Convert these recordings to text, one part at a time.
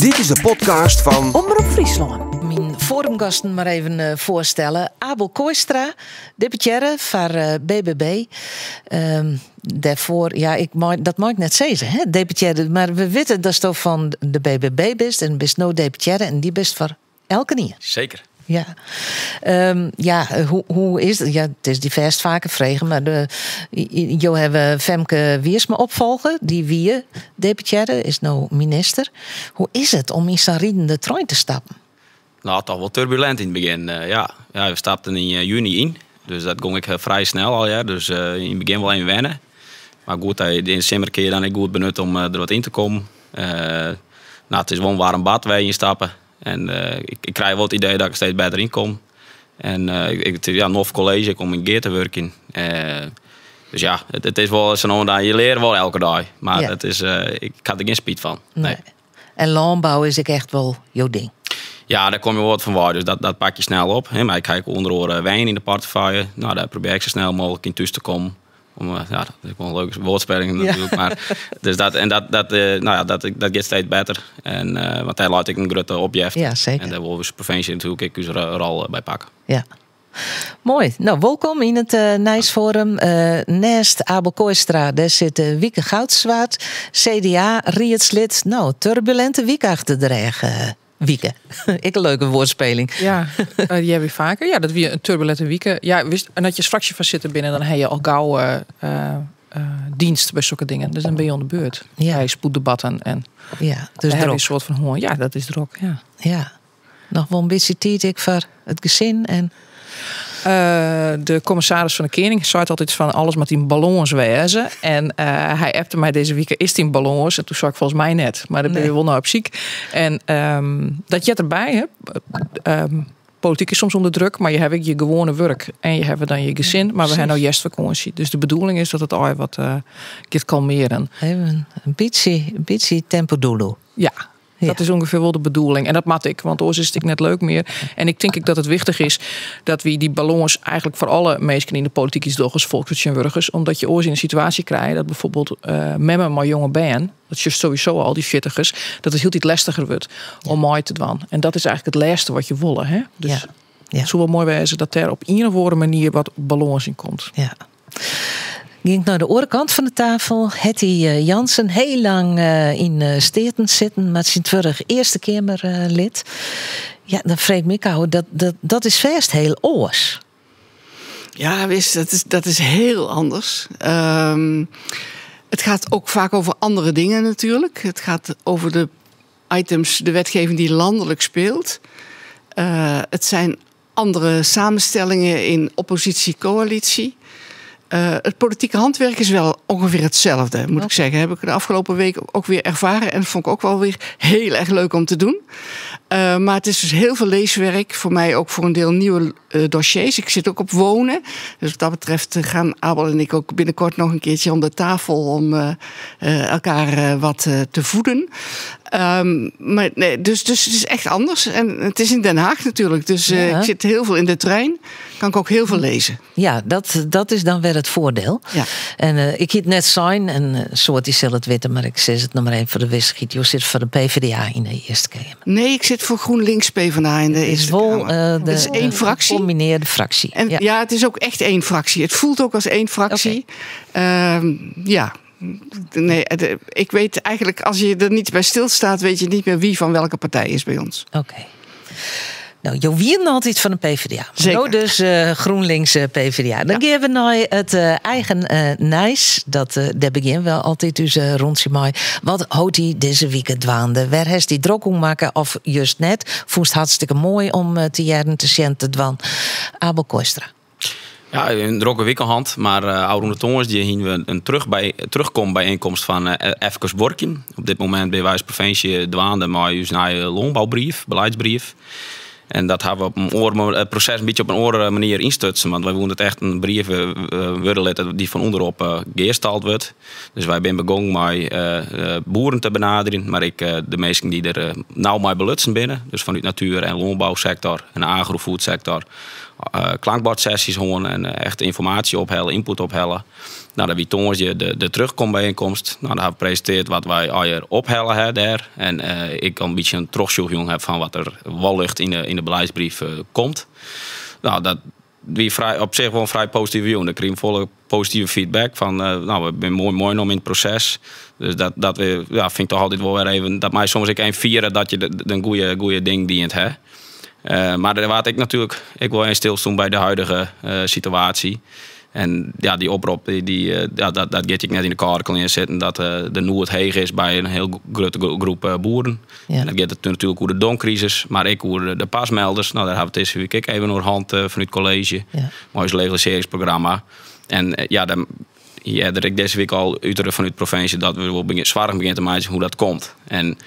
Dit is de podcast fan Omrop Fryslân. Myn forumgasten mar even eh, foarstelle. Abel Kooistra, deputearre foar eh, BBB. Dêrfoar, ja, ik mei, dat mei ik net sizze, hè, deputearre. Mar we witte datsto fan de BBB bist en bist no deputearre en dy bist foar elkenien. Seker. Ja. Ja, hoe is it? Ja, it is dy fêst faker frege, mar de, jo hawwe Femke Wiersma opfolge. Dy wie deputearre, is no minister. Hoe is it om yn sa'n ridende trein te stappen? Nou, toch wol turbulint yn it begjin. Ja. Ja, we stapten yn juny yn, dus dat gong ek frij snel al. Ja. Dus yn it begjin wol even wenne. Mar goed, yn de simmer kin je dan ek goed benutte om der wat yn te kommen. Nou, it is wol in waarm bad wêr je yn stappe. En ik krij wol it idee dat ik steeds better yn kom. En ik, ja, nof kolleezje ek om yn gear te wurkjen. Dus ja, it is wol sa no en dan, je leare wol elke dei. Mar it is, ik ha der gjin spyt fan. Nee. En lânbou is ek echt wol jo ding? Ja, dêr komme je wol wat fan wei, dus dat pak je snel op. Hè. Mar ik ha ek ûnder oare wenjen yn de portefeuille. Nou, dêr probearje ik sa snel mooglik yn thús te kommen. Om, ja, dat is wol in leuke woardspeling natuerlik. Mar, dus dat, en dat, dat, nou ja, dat, dat giet steeds better. En, want dêr leit ek in grutte opjefte. Ja, seker. En dêr wol ús provinsje natuerlik ek ús rol by pakke. Ja. Moai. Nou, wolkom yn it Nijsfoarum. Neist Abel Kooistra, dêr sit Wieke Goudzwaard, CDA-riedslid. Nou, turbulinte wike achter de rêch, Wieke. Ek in leuke woardspeling. Ja, dy hawwe wy faker. Ja, dat wie in turbulinte wike. Ja, wist, en as je fraksjefoarsitter binne, dan ha je al gau dienst by sokke dingen. Dus dan binne je oan de beurt. By spoeddebatten en Ja, dus dêr ha je drok. in soart fan hân. Ja, dat is drok, ja. Ja. Noch wol in bytsje tiid ek foar it gesin en De kommissaris fan de Kening seit altyd fan alles moat yn balâns wêze. En hy appte my dizze wike, is it yn balâns? En toen sei ik folgens my net. Mar dêr binne we wol nei op syk. En dat heart derby. Hè. Polityk is soms ûnder druk, mar je hawwe ek je gewoane wurk. En je hawwe dan je gesin, mar we hawwe no hjerstfakânsje. Dus de bedoeling is dat it allegear wat giet kalmearen. Even in bytsje tempo dodo. Ja, dat is ûngefear wol de bedoeling. En dat moat ek, want oars is it ek net leuk mear. En ik tink ek dat it wichtich is dat wy dy balâns eigentlik foar alle minsken yn de polityk iets dogge as folksfertsjintwurdigers. Omdat je oars yn in situaasje krije dat byfoarbyld memmen mei jonge bern, dat sjochst sowieso al, dy fjirtigers, dat it hieltyd lestiger wurdt om mei te dwaan. En dat is eigentlik it lêste wat je wolle. Hè? Dus it soe wol moai wêze dat dêr op ien of oare manier wat balâns yn komt. Ja. Gean ik nei de oare kant fan de tafel. Hetty Jansen, hiel lang yn Steaten sitten, mar tsjintwurdich Earste Keamerlid. Ja, dan freegje ik my ôf, dat is fêst hiel oars. Ja, wist, dat is heel anders. Het gaat ook vaak over andere dingen natuurlijk. Het gaat over de items, de wetgeving die landelijk speelt. Het zijn andere samenstellingen in oppositie-coalitie. Het politieke handwerk is wel ongeveer hetzelfde, moet ik zeggen. Heb ik de afgelopen week ook weer ervaren. En dat vond ik ook wel weer heel erg leuk om te doen. Maar het is dus heel veel leeswerk. Voor mij ook voor een deel nieuwe dossiers. Ik zit ook op wonen. Dus wat dat betreft gaan Abel en ik ook binnenkort nog een keertje om de tafel om elkaar wat te voeden. Maar nee, dus het is echt anders. En het is in Den Haag natuurlijk. Dus ik zit heel veel in de trein. Kan ik ook heel veel lezen. Ja, dat is dan weer het voordeel. En ik hie it net sein, en soad dy sille it witte, mar ik sis it noch mar even foar de wissichheid. Jo sitte foar de PvdA yn de Earste Keamer. Nee, ik zit voor GroenLinks PvdA in de Het is Eerste wel, Kamer. de Het is één fractie. gecombineerde fractie. En ja, het is ook echt één fractie. Het voelt ook als één fractie. Ja. Nee, ik weet eigenlijk, als je er niet bij stilstaat, weet je niet meer wie van welke partij is bij ons. Oké. Nou, jo wienen altyd fan de PvdA. Maar no dus GroenLinks PvdA. Dan gean we nei it eigen nijs. Dat dêr begjinne we altyd ús rûntsje mei. Wat hold dy dizze wike dwaande? Wêr hast dy drok om makke of just net? Fûnst it hartstikke moai om te hearren, te sjen, te dwaan? Abel Kooistra. Ja, in drokke wike hân, mar ôfrûne tongersdei hiene we in terugkombijeenkomst fan Efkes Workjen. Op dit momint binne wy as provinsje dwaande mei ús nije lânboubrief, beleidsbrief. En dat hawwe we op in oar it proses in bytsje op in oare manier ynstutsen. Want wy woene it echt in brief wurde litte dy't fan ûnderop gearstald wurdt. Dus wy binne begûn mei boeren te benaderjen, mar ek de minsken dy't der nau mei belutsen binne. Dus fanút natuer- en lânbousektor en de agrofoodsektor. Klankbordsessies hân en echt ynformaasje ophelle, ynput ophelle. No, dat wie tongersdei de, de terugkombijeenkomst. No, dêr ha we presintearre wat wy allegear ophelle ha dêr. En ik al in bytsje in trochsjoch jûn ha fan wat der wellicht yn de beleidsbrief komt. No, dat wie frij, op sich wol in frij positive jûn. Ik krige folle positive feedback fan, no, we binne moai meinommen yn it proses. Dus dat ja, fyn ik toch altyd wol wer even, dat mei soms ek even fiere dat je de goede ding dien ha. Mar der waard ek natuerlik ek wol even stilstien by de huidige situaasje. En ja, dy oprop, dy, ja, dat giet ek net yn de kâlde klean sitten, dat de noed heech is by in hiel grutte groep boeren. En dan giet it natuerlik oer de dongkrisis, mar ek oer de PAS-melders. No, dêr ha we it dizze wike ek even oer hân fanút it kolleezje, mei ús legalisearringsprogramma. En ja, dan earder ek dizze wike al utere fanút provinsje dat we wol soargen begjinne te meitsjen hoe dat komt. En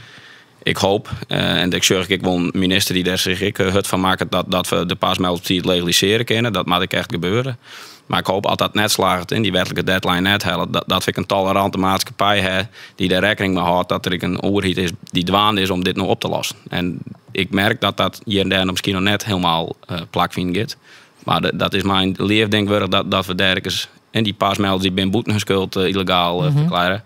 ik hoop, en ik sjoch ek wol in minister dy't dêr sich ek hurd foar makket, dat we de PAS-melders op tiid legalisearje kinne. Dat moat ek echt gebeure. Mar ik hoop as dat net slagget en dy wetlike deadline net hellet, dat we ek in tolerante maatskippij ha dy't dêr rekkening mei hâldt dat der ek in oerheid is dy't dwaande is om dit no op te lossen. En ik merk dat dat hjir en dêr noch miskien noch net hielendal plakfinen giet. Mar dat is myn leafding wurdich dat we dêr ek ris, en dy PAS-melders dy binne bûten hun skuld yllegaal ferklearre.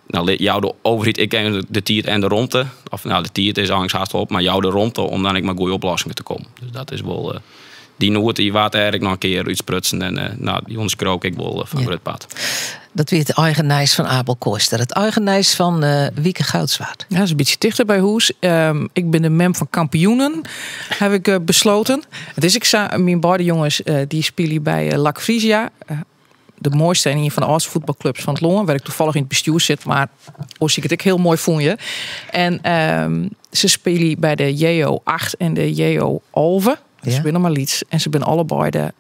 No, jou de overheid ek even de tiid en de romte. Of no, de tiid is eins hast op, mar jou de romte om dan ek mei goede oplossingen te kommen. Dus dat is wol, dy noed dy waard dêr ek noch in kear útsprutsen en no, dy ûnderskriuw ik ek wol foar in grut part. Dat wie it eigen nijs fan Abel Kooister. It eigen nijs fan Wieke Goudzwaard. Ja, dat is in bytsje tichter by hûs. Ik bin de mem fan kampioenen, ha ik besletten. It is ek sa, myn beide jonges dy spylje by LAC Frisia. De moaiste en ien fan de âldste fuotbalklups fan it lân, wêr't ik tafallich yn it bestjoer sit, mar oars hie ik it ek hiel moai fûn je. En se spylje by de JO 8 en de JO 11. Se binne noch mar lyts en se binne allebeide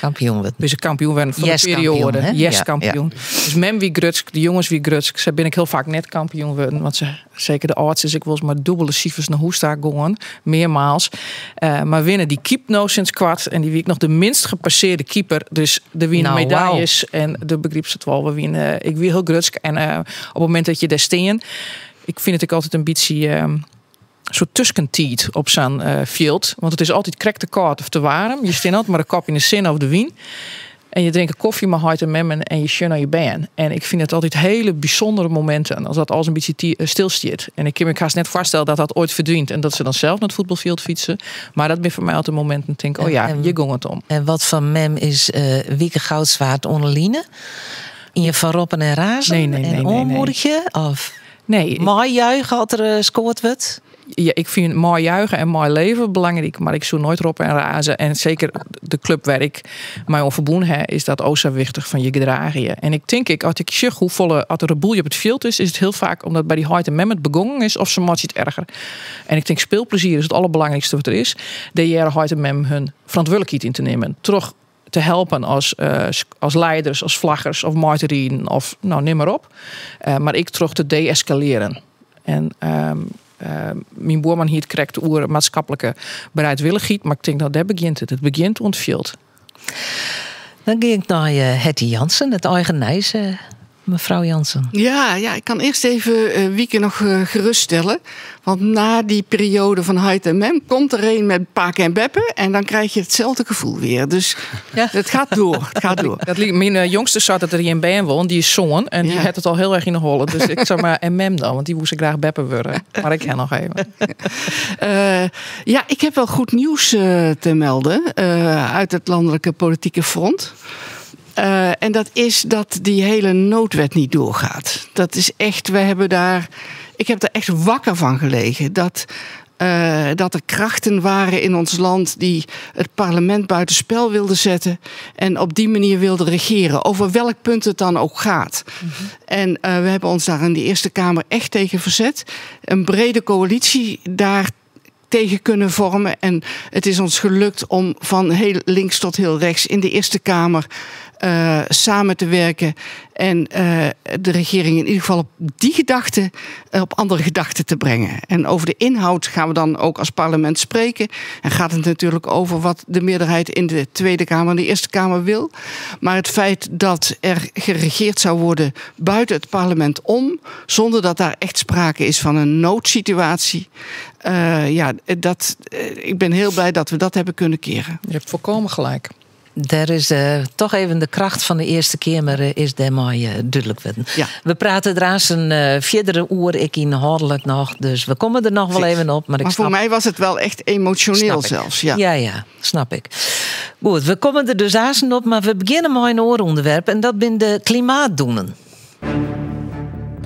kampioen wurden. Binne se kampioen wurden fan de Yes, kampioen, perioade. hè? Yes, kampioen. Dus mem wie grutsk, de jonges wie grutsk. Se binne ek hiel faak net kampioen wurden, want se, seker de âldste is ek wolris mei dûbele sifers nei hûs ta gongen, mearmaals. Mar winne dy keept no sinds koart en dy wie ek noch de minst gepassearde keeper. Dus der wiene medailles en do begrypst it wol. We wiene, ik wie hiel grutsk en op it momint dat je dêr stean, ik fyn it ek altyd in bytsje in soart tuskentiid op sa'n fjild. Want it is altyd krekt te kâld of te waarm. Je stean altyd mei de kop yn de sinne of de wyn. En je drinke kofje mei heit en mem en je sjogge nei je bern. En ik fyn it altyd hiele bysûndere mominten. As dat alles in bytsje stilstiet. En ik kin my hast net foarstelle dat dat oait ferdwynt. En dat se dan sels nei it fuotbalfjild fytse. Mar dat binne foar my altyd mominten tink, oh ja, hjir gong it om. En wat foar mem is Wieke Goudzwaard oan 'e line? Ien fan roppen en razen? Nee, nee, nee, En nee, nee. oanmoedigje? Of Nee, ik meijuiche as der skoard wurdt? Ja, ik fyn meijuiche en meileve belangryk, mar ik soe noait roppe en raze. En seker de klup wêr't ik my oan ferbûn ha, is dat o sa wichtich fan je gedrage je. En ik tink ek, as ik sjoch hoefolle as der reboelje op it fjild is, is it hiel faak omdat by dy heit en mem it begongen is of se meitsje it erger. En ik tink speelplezier is it alderbelangrykste wat der is. Dêr hearre heit en mem hun ferantwurdlikheid yn te nimmen. Troch te helpen as leiders, as flaggers of mei te riden of no, nim mar op. Mar ek troch te deeskalearjen. En myn buorman hie it krekt oer maatskiplike bereidwillichheid, mar ik tink, no, dêr begjint it. It begjint oan it fjild. Dan gean ik nei Hetty Jansen, it eigen nijs, mefrou Jansen. Ja, ja, ik kan eerst even Wieke nog geruststellen. Want na die periode van heit en mem komt er een met pake en beppe. En dan krijg je hetzelfde gevoel weer. Dus het gaat door. Het gaat door. Dat liep, myn jongste sei dat der gjin bern wol, dy is sân. En dy hat it al hiel erch yn 'e holle. Dus ik sei mar, en mem dan? Want dy woe sa graach beppe wurde. Mar ik ha noch even. Ja, ik heb wel goed nieuws te melden uit het landelijke politieke front. En dat is dat die hele noodwet niet doorgaat. Dat is echt, we hebben daar, ik heb daar echt wakker van gelegen. Dat er krachten waren in ons land die het parlement buitenspel wilden zetten en op die manier wilden regeren, over welk punt het dan ook gaat. En we hebben ons daar in de Eerste Kamer echt tegen verzet. Een brede coalitie daar tegen kunnen vormen. En het is ons gelukt om van heel links tot heel rechts in de Eerste Kamer samen te werken. En de regering in ieder geval op die gedachte, op andere gedachten te brengen. En over de inhoud gaan we dan ook als parlement spreken. En gaat het natuurlijk over wat de meerderheid in de Tweede Kamer en de Eerste Kamer wil. Maar het feit dat er geregeerd zou worden buiten het parlement om, zonder dat daar echt sprake is van een noodsituatie. Ja, ik ben heel blij dat we dat hebben kunnen keren. Je hebt volkomen gelijk. Dêr is toch even de kracht fan de Earste Keamer is dêrmei dúdlik wurden. Ja. We prate der aansten fierder oer, ek ynhâldlik noch. Dus we komme der noch wol even op. Mar ik Maar voor snap mij was het wel echt emotioneel Snap ik. zelfs. Ja. Ja, ja, snap ik. Goed, we komme der dus aansten op, mar we begjinne mei in oar ûnderwerp en dat binne de klimaatdoelen.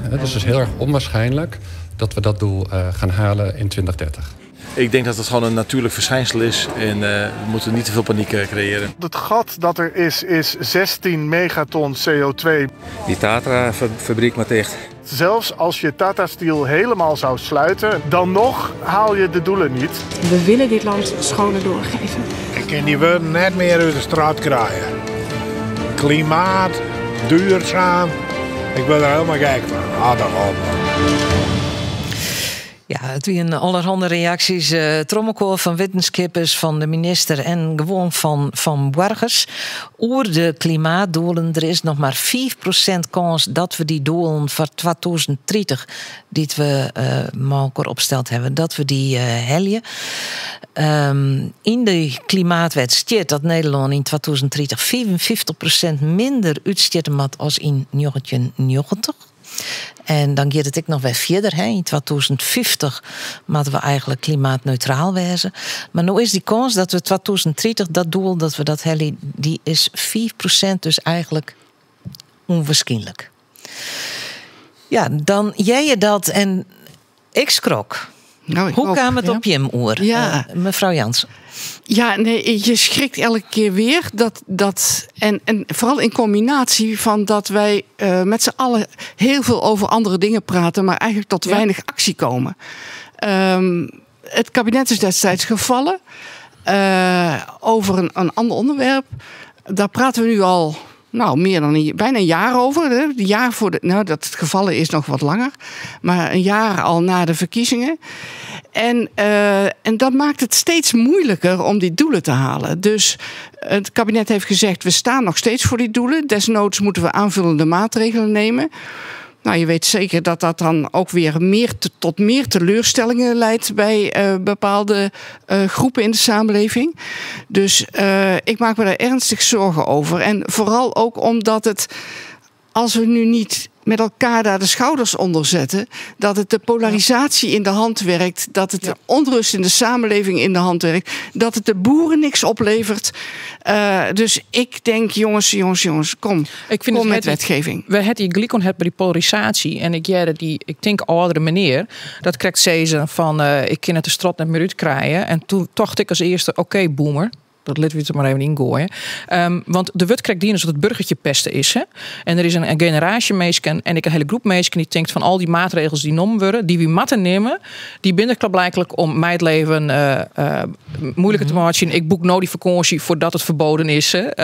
Het is dus heel erg onwaarschijnlijk dat we dat doel gaan halen in 2030. Ik denk dat het gewoon een natuurlijk verschijnsel is en we moeten niet te veel paniek creëren. Het gat dat er is, is 16 megaton CO2. Die Tata-fabriek maar dicht. Zelfs als je Tata Steel helemaal zou sluiten, dan nog haal je de doelen niet. We willen dit land schoner doorgeven. Ik kin dy wurden net mear út de strot krije. Klimaat, duurzaam. Ik wurd der hielendal gek fan. Hâld toch op. Ja, it wiene allerhande reaksjes. Trommelkoar fan wittenskippers, fan de minister en gewoan fan boargers. Oer de klimaatdoelen. Der is noch mar 5% kâns dat we dy doelen foar 2030, dy't we mei elkoar opsteld hawwe, dat we dy helje. Yn de klimaatwet stiet dat Nederlân yn 2030 55% minder útstjitte moat as yn 1990. En dan giet it ek noch wer fierder. Hè. Yn 2050 moatte we eigentlik klimaatneutraal wêze. Mar no is dy kâns dat we 2030 dat doel dat we dat helje, dy is 5% dus eigentlik ûnwierskynlik. Ja, dan hear je dat en ik skrok. Nou, ik Hoe ook, kaam it ja. op jim oer, Ja. Mevrouw Jansen? Ja, nee, je schrikt elke keer weer. En vooral in combinatie van dat wij met z'n allen heel veel over andere dingen praten, maar eigenlijk tot weinig actie komen. Het kabinet is destijds gevallen over een ander onderwerp. Daar praten we nu al, nou, meer dan een, bijna een jaar over. Hè. Een jaar voor de, nou, dat het gevallen is nog wat langer. Maar een jaar al na de verkiezingen. En dat maakt het steeds moeilijker om die doelen te halen. Dus het kabinet heeft gezegd, we staan nog steeds voor die doelen. Desnoods moeten we aanvullende maatregelen nemen. Je weet zeker dat dat dan ook weer tot meer teleurstellingen leidt bij bepaalde groepen in de samenleving. Dus ik maak me daar ernstig zorgen over. En vooral ook omdat het, als we nu niet met elkaar daar de schouders onder zetten, dat het de polarisatie in de hand werkt, dat het de onrust in de samenleving in de hand werkt, dat het de boeren niks oplevert. Dus ik denk, jongens, jongens, jongens, Ik vind kom het met het wetgeving. We hebben die gelijk het bij die polarisatie. En ik jerde die, ik denk oudere meneer, dat krijgt ze van, ik kan het de strot net meer uitkrijgen. En toen dacht ik als eerste, oké, boomer. Dat liet we het er maar even in gooien. Want de wet krijgt die dat het burgertje pesten is. Hè? En er is een generatie meesken en ik een hele groep meesken die denkt van al die maatregels die genomen worden, die we matten nemen, die binnen klaarblijkelijk om mij het leven moeilijker te maken. Ik boek nou die vakantie voordat het verboden is. Hè?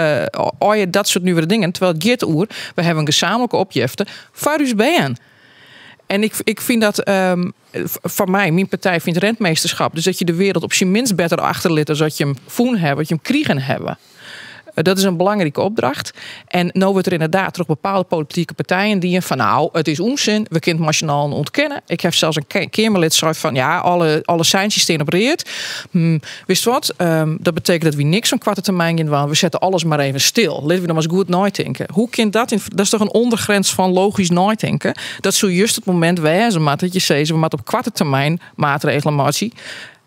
Al je dat soort nieuwe dingen. Terwijl het gaat oer, we hebben een gezamenlijke opgifte. Varus BN. En ik vind dat voor mij, mijn partij vindt rentmeesterschap. Dus dat je de wereld op zijn minst beter achterliet dan dat je hem voen hebt, dat je hem kriegen hebben. Dat is een belangrijke opdracht. En nou wordt er inderdaad door bepaalde politieke partijen die van nou, het is onzin, we kunnen het nationaal ontkennen. Ik heb zelfs een Kamerlid zei van ja, alle seintjes staan op reet. Wist je wat? Dat betekent dat we niks op korte termijn gaan doen. We zetten alles maar even stil. Laten we nog maar eens goed nadenken. Hoe kan dat in, dat is toch een ondergrens van logisch nadenken? Dat zou juist het moment wezen, maar dat je zegt, we moeten op korte termijn maatregelen maken,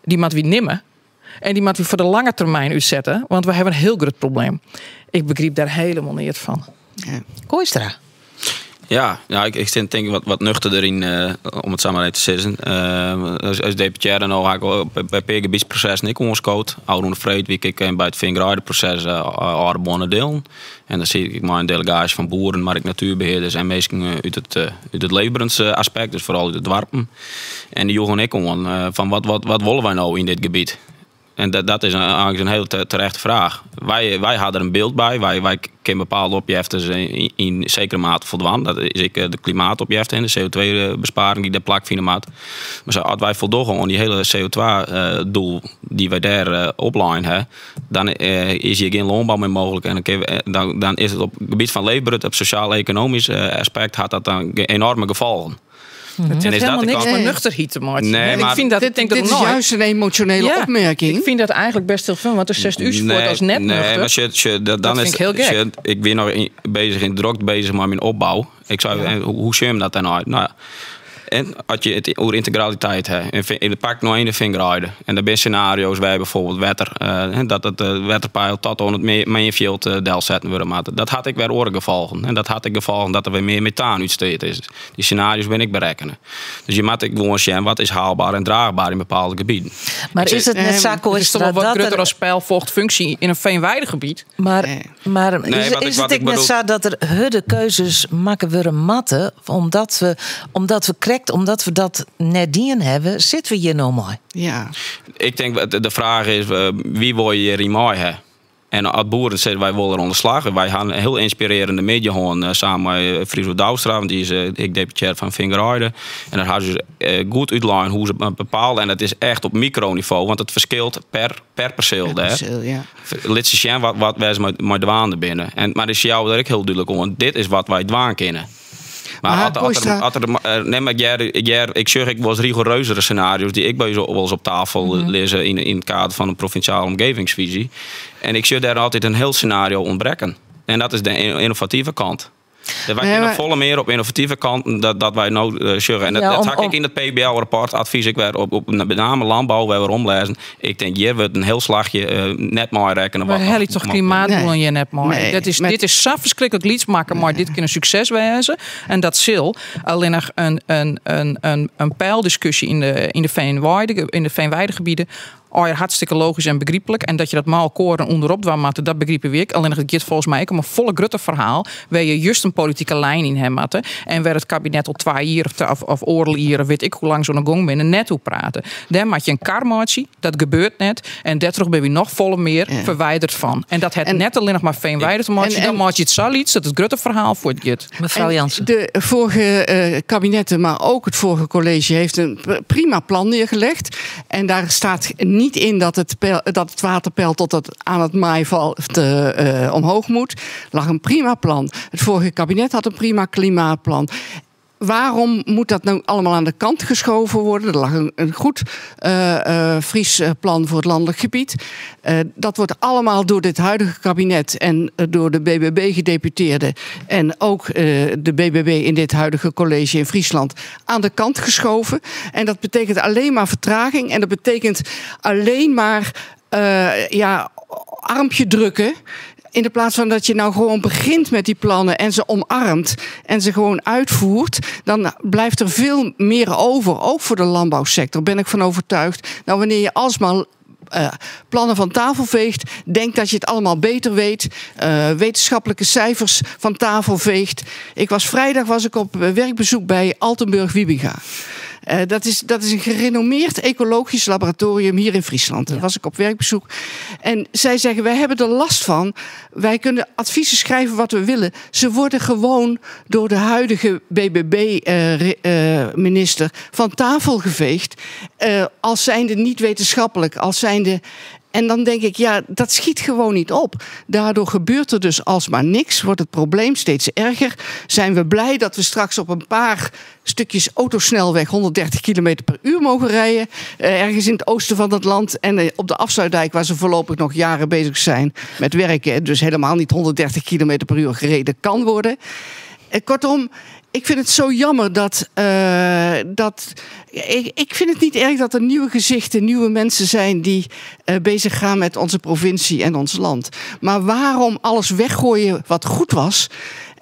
die moeten we nemen. En die moeten we voor de lange termijn uitzetten. Want we hebben een heel groot probleem. Ik begreep daar helemaal niet van. Kooistra. Ja, nou, ik zit denk ik wat nuchterder in, om het samen even te zeggen. Als deputaire nou ga ik wel bij per gebiedsproces niet onskoot. Oude Vreed, wie ik bij het Veengraaienproces oude bonnen delen. En dan zie ik maar een delegatie van boeren, maar ik natuurbeheerders en mensen uit het leefbaarheidsaspect, dus vooral uit de dwarpen. En die joegen ik om van wat willen wij nou in dit gebied? En dat is eigenlijk een heel terechte vraag. Wij hadden er een beeld bij. Wij kunnen bepaalde opjeftes in zekere mate voldaan. Dat is ik de klimaatopjefte en de CO2-besparing die daar plak vinden maat. Maar zo, als wij voldoen aan die hele CO2-doel die wij daar opline, hè, dan is hier geen loonbouw meer mogelijk. En dan is het op het gebied van leefbaarheid, op sociaal-economisch aspect, had dat dan enorme gevolgen. Het heeft helemaal niks met nuchterheid te maken. Nee, maar ik vind dat, dit, denk dit dat is juist een emotionele ja, opmerking. Ik vind dat eigenlijk best heel veel, want er zes uur nee, als net nee, nuchter. Maar je, je, dat, dan dat is vind ik heel gek. Je, ik ben nog in, bezig in druk bezig met mijn opbouw. Ik zou, ja. en, hoe, hoe zie je hem dat dan uit? Nou, en als je het over integraliteit hebt, en pak nog één vinger uit. En daar zijn scenario's waar bijvoorbeeld wetter, dat het wetterpeil tot aan het mainfield del zetten worden. Maar dat had ik weer oren En dat had ik gevolgen dat er weer meer methaan uitsteed is. Die scenario's ben ik berekenen. Dus je moet ik gewoon zien wat is haalbaar en draagbaar in bepaalde gebieden. Maar is het net zaak is toch wel wat groter als pijlvochtfunctie in een veenweidegebied? Maar, nee. maar nee, is, is het ik net zo dat er hudde keuzes maken we matten, omdat we, omdat we krekt omdat we dat net dien hebben, zitten we hier nou mooi. Ja. Ik denk, de vraag is, wie wil je hier mooi hebben? En als boeren zeggen wij willen onder slag. Wij gaan een heel inspirerende media gewoon samen met Friso Douwstra, want die is ik deputair van Vingerheide. En daar hadden ze goed uitleggen hoe ze bepalen. En dat is echt op microniveau, want het verschilt per, per perceel. Per perceel, ja. Laat ze zien wat, wat wij met, met dwaande binnen. En, maar is jou daar ook heel duidelijk om. Dit is wat wij dwaan kennen. Maar, maar als er, nee, maar ik, ik zeg, ik was rigoureuzere scenario's die ik bij zo wel eens op tafel mm -hmm. lezen in, in het kader van een provinciale omgevingsvisie. En ik zie daar altijd een heel scenario ontbreken. En dat is de innovatieve kant. Wij nee, kunnen volle meer op innovatieve kanten dat, dat wij nou uh, En dat, ja, om, dat hak ik in het PBL-rapport, advies ik weer op, op met name landbouw, waar we omlezen. Ik denk, hier wordt een heel slagje uh, net mooi rekenen. Maar hel toch klimaatdoelen nee. je net mooi. Nee, dat is, met... Dit is zo verschrikkelijk lieds maken, maar dit kan een succes wezen. En dat zal alleen nog een, een, een, een, een pijldiscussie in de, in de, veenweide, in de veenweidegebieden. Oh ja, hartstikke logisch en begrijpelijk. En dat je dat maal koren onderop dwaan dat begrijpen we ik. Alleen het gaat volgens mij ook om een volle grutte verhaal. Waar je juist een politieke lijn in hem had. En waar het kabinet al twee jaar of, of, of oorlog hier, of weet ik hoe lang zo'n gong binnen net hoe praten. Dan maak je een karmaatje, dat gebeurt net. En daardoor ben je nog volle meer ja. verwijderd van. En dat het en, net alleen nog maar veenweide te maken, dan maak je het zo iets dat het grutte verhaal voor het gaat. Mevrouw Jansen. De vorige uh, kabinetten, maar ook het vorige college heeft een prima plan neergelegd. En daar staat niet in dat het, peil, dat het waterpeil tot het aan het maaival te, uh, omhoog moet. Lag een prima plan. Het vorige kabinet had een prima klimaatplan. Waarom moet dat nou allemaal aan de kant geschoven worden? Er lag een, een goed uh, uh, Fries plan voor het landelijk gebied. Uh, dat wordt allemaal door dit huidige kabinet en door de BBB-gedeputeerden en ook de BBB in dit huidige college in Friesland aan de kant geschoven. En dat betekent alleen maar vertraging en dat betekent alleen maar ja, armpje drukken. In de plaats van dat je nou gewoon begint met die plannen en ze omarmt en ze gewoon uitvoert, dan blijft er veel meer over, ook voor de landbouwsector, ben ik van overtuigd. Nou, wanneer je alsmaar uh, plannen van tafel veegt, denkt dat je het allemaal beter weet, uh, wetenschappelijke cijfers van tafel veegt. Ik was vrijdag was ik op werkbezoek bij Altenburg Wiebinga. Uh, dat, is, dat is een gerenommeerd ecologisch laboratorium hier in Friesland. Daar ja. was ik op werkbezoek. En zij zeggen, wij hebben er last van. Wij kunnen adviezen schrijven wat we willen. Ze worden gewoon door de huidige BBB-minister uh, van tafel geveegd. Uh, als zijnde niet wetenschappelijk, als zijnde... En dan denk ik, ja, dat schiet gewoon niet op. Daardoor gebeurt er dus alsmaar niks, wordt het probleem steeds erger. Zijn we blij dat we straks op een paar stukjes autosnelweg 130 km per uur mogen rijden. Eh, ergens in het oosten van het land. En eh, op de Afsluitdijk, waar ze voorlopig nog jaren bezig zijn met werken. Dus helemaal niet 130 km per uur gereden kan worden. Eh, kortom, ik vind het zo jammer dat. Uh, dat ik, ik vind het niet erg dat er nieuwe gezichten, nieuwe mensen zijn die uh, bezig gaan met onze provincie en ons land. Maar waarom alles weggooien wat goed was?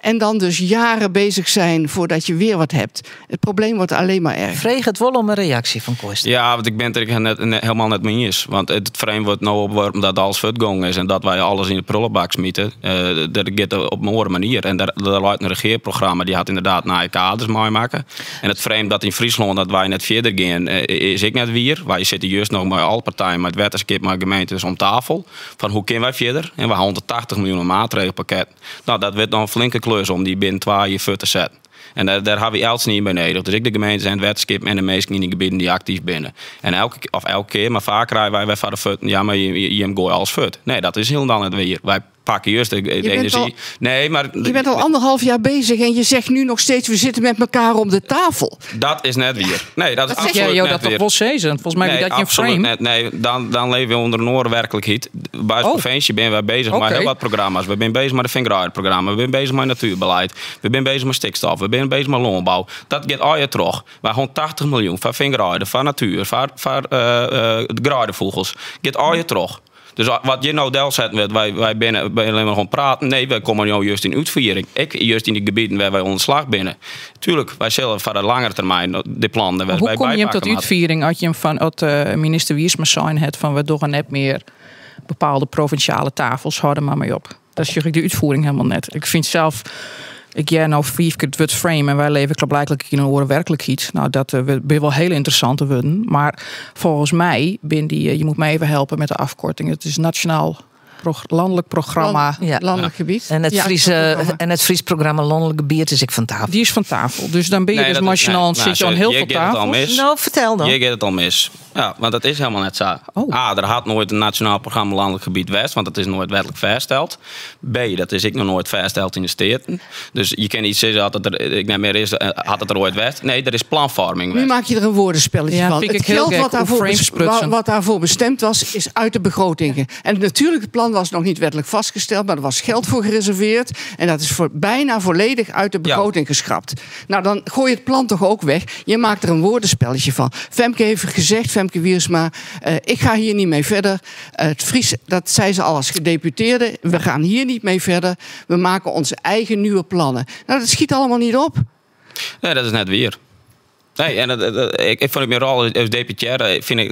En dan dus jaren bezig zijn voordat je weer wat hebt. Het probleem wordt alleen maar erger. Vreeg het wel om een reactie van Koster. Ja, want ik ben het er net, net, helemaal net mee eens. Want het frame wordt nou opgeworpen dat alles vertgong is en dat wij alles in de prullenbak smieten. Uh, dat gaat op een andere manier. En daar, daar luidt een regeerprogramma, die had inderdaad naar kaders mooi maken. En het frame dat in Friesland dat wij net verder gaan, is ik net weer. Wij zitten juist nog met alle partijen, met het wetenschap, met gemeentes om tafel. Van hoe kunnen wij verder? En we hebben 180 miljoen maatregelpakket. Nou, dat werd dan een flinke klus om die binnen twee jaar voor te zetten. En daar, daar hebben we els niet bij nodig. Dus ik de gemeente en het wetenschap en de meesten in die gebieden die actief binnen. En elke, of elke keer, maar vaak rijden wij van de fut. Ja, maar je, je, je gooit alles fut. Nee, dat is helemaal niet weer. Wij pakke juist de, de energie. Al, nee, maar je bent al anderhalf jaar bezig en je zegt nu nog steeds: we zitten met elkaar om de tafel. Dat is net weer. Nee, dat is Dat absoluut zeg jij net dat toch weer. wel zezen? Volgens mij Nee, dat je een absoluut frame. net. Nee, dan leven we onder een oorwerkelijkheid. Bij de Oh. provincie zijn wij bezig Oké. met heel wat programma's. We zijn bezig met de Vingeride-programma. We zijn bezig met natuurbeleid. We zijn bezig met stikstof. We zijn bezig met landbouw. Dat gaat al je terug. Wij 180 miljoen van Vingeride, van natuur, van de gruidenvogels. Gaat al je terug. Dus wat je nou del zet, wij binnen, wij alleen maar gewoon praten. Nee, wij komen nou juist in uitvoering. Ik juist in die gebieden waar wij ontslag binnen. Tuurlijk, wij zullen voor de langere termijn de plannen Maar hoe wij kom je hem tot bijpakken, maar- uitviering als je hem van het minister Wiersma zijn het van we doen net meer bepaalde provinciale tafels, houden maar mee op. Dat is ik de uitvoering helemaal net. Ik vind zelf, ik jij nou vier keer het woord frame en wij leven blijkbaar in een oren werkelijkheid. Nou, dat uh, wel heel interessant te worden. Maar volgens mij ben die, je moet mij even helpen met de afkorting. Het is nationaal landelijk programma. Ja. Landelijk gebied. En het, Ja, Friese, programma. en het Fries programma Landelijk Gebied is ik van tafel. Die is van tafel. Dus dan ben je Nee, dus dat is- machinal nee, zit je nou, aan heel je veel gaat het al tafels. mis. Nou, vertel dan. Je gaat het al mis. Ja, want dat is helemaal net zo. Oh. A, er had nooit een nationaal programma landelijk gebied West, want dat is nooit wettelijk vastgesteld. B, dat is ik nog nooit vastgesteld in de steden. Dus je kan niet zeggen dat het er, ik net meer is, had het er ooit West. Nee, er is planvorming Nu West. maak je er een woordenspelletje Ja, van. vind ik Het heel geld gek, wat hoe daarvoor, frames sprutsen. wat daarvoor bestemd was, is uit de begroting. En natuurlijk, het plan was nog niet wettelijk vastgesteld, maar er was geld voor gereserveerd. En dat is voor, bijna volledig uit de begroting geschrapt. Nou, dan gooi je het plan toch ook weg. Je maakt er een woordenspelletje van. Femke heeft gezegd, Femke Wiersma, ik ga hier niet mee verder. Het Fries, dat zei ze al als gedeputeerde, we gaan hier niet mee verder. We maken onze eigen nieuwe plannen. Nou, dat schiet allemaal niet op. Nee, dat is net weer. Nee, en ik vond het mijn rol als deputaire, vind ik.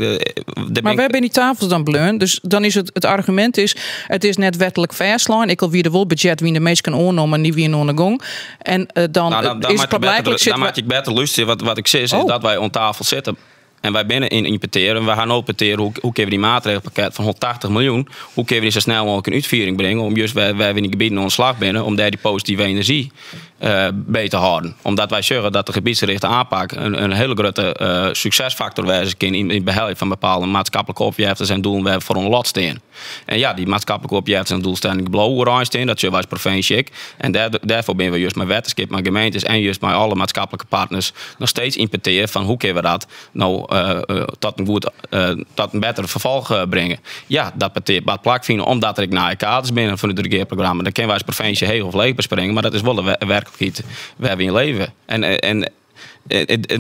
Maar we hebben die tafels dan bleun. Dus dan is het argument is, het is net wettelijk vastlijn. Ik wil wie de wel budget wie de meest kan oornemen en niet wie een de gong. En dan, Nou, dan, dan is maak het je blijkbaar beter, zit dan maak je beter luisteren. Wat ik zeg is Oh. dat wij om tafel zitten. En wij binnen in imputeren. We gaan ook imputeren hoe kunnen we die maatregelpakket van 180 miljoen, hoe kunnen we die zo snel mogelijk in uitvoering brengen om juist wij in die gebieden ontslag binnen, om daar die positieve energie beter te houden. Omdat wij zeggen dat de gebiedsgerichte aanpak een hele grote succesfactor wijzen kan in het behelpen van bepaalde maatschappelijke opjeftes en doelen waar we voor een lot staan. En ja, die maatschappelijke opjeftes en doelstellingen blauw oranje staan, dat zullen wij als provincie ik. En daarvoor ben we juist met wetenschap, met gemeentes en juist met alle maatschappelijke partners nog steeds imputeren van hoe kunnen we dat nou tot een goed, tot een beter vervolg brengen. Ja, dat betekent wat plak vinden, omdat er ik naar kaders binnen van het regeerprogramma. Dan kunnen wij als provincie heel of leeg bespringen, maar dat is wel de werkelijkheid waar we in leven. En